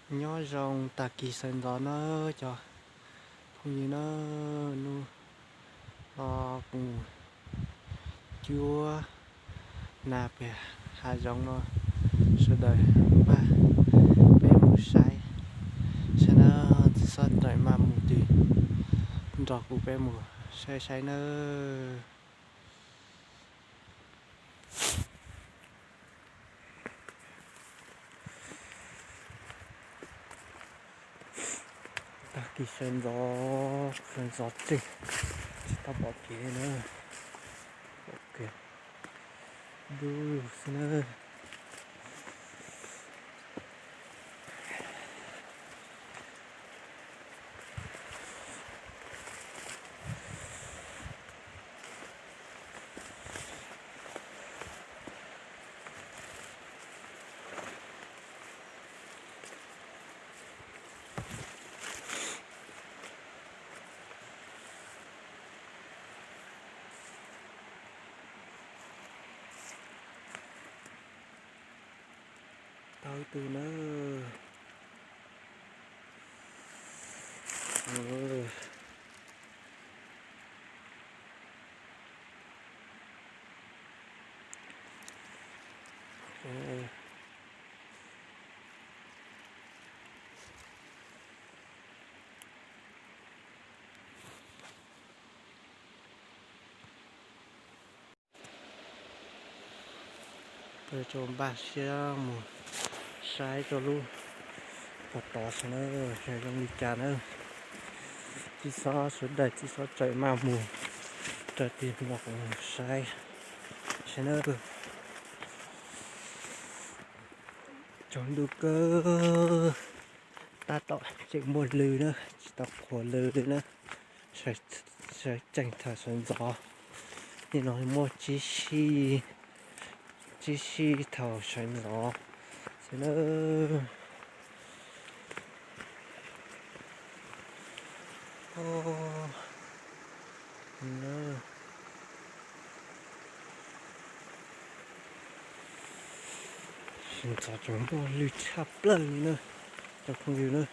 Nyob zoo tag kis sawv ntxov nawb cov phooj ywg nawb, hnub no kuv cuab nas pem hav zoov no, sawv daws npaj peb mus saib, saib na, txiv xob tseem maj mus twg, nrog kuv peb mus saib saib nawb. Tag kis sawv ntxov, sawv ntxov tseg, tsis tau pom kev na. Dub xwb na. Tau ib tug nawb. Peb tso npaj siab mus saib rau lub tod tod saib na, zoo li cas na. Txiv xob sawv daws, txiv xob tseem maj mus rau tim no kuv saib saib na. Tsaus ntuj kawg, tab tom tseem muaj lw na, tsis tau qhuav lw li na. Sawv tsees thaum sawv ntxov, nim no muaj tsib, tsib sij thaum sawv ntxov xwb na. Sawv ntxov tseem muaj lw tshaj plaws li na cov phooj ywg na.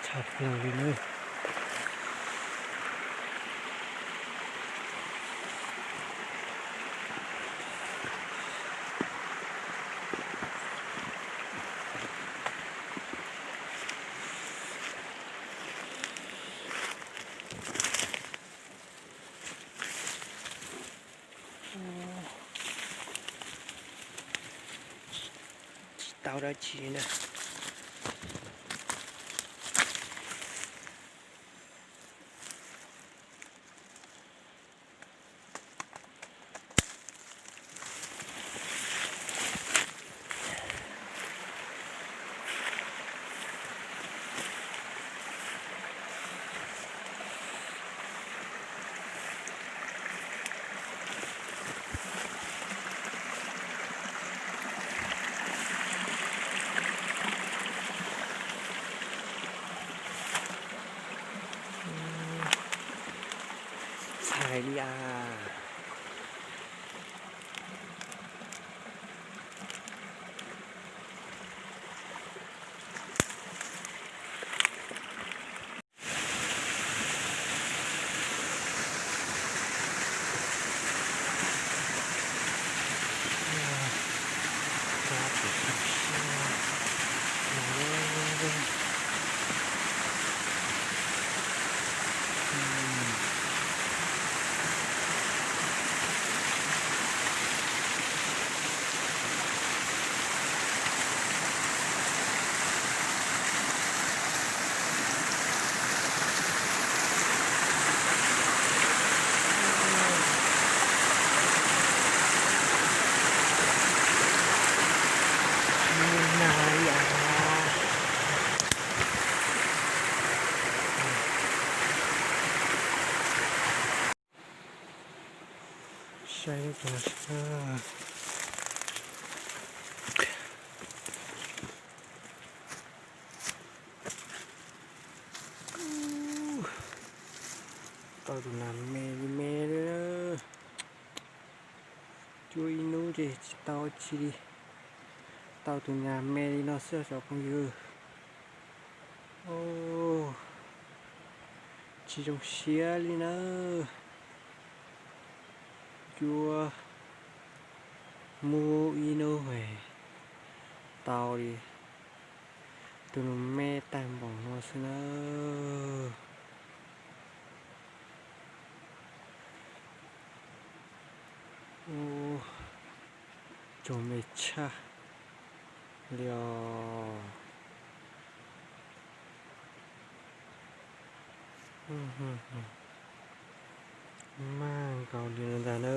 Tshaj plaws li na. Tsis tau dab tsi na. Txhais li as. Saib rau sab. Tus nas me li me li. Cuab ib hnub ces tsis tau tsi li, tau tus nas me li no xwb cov phooj ywg. Tsis zoo siab li na. Cuab muab ib hnub tau li tus nus me tag npaum no xwb na. Tsuag me tshaj li os. Mag nkaus li no ntag na.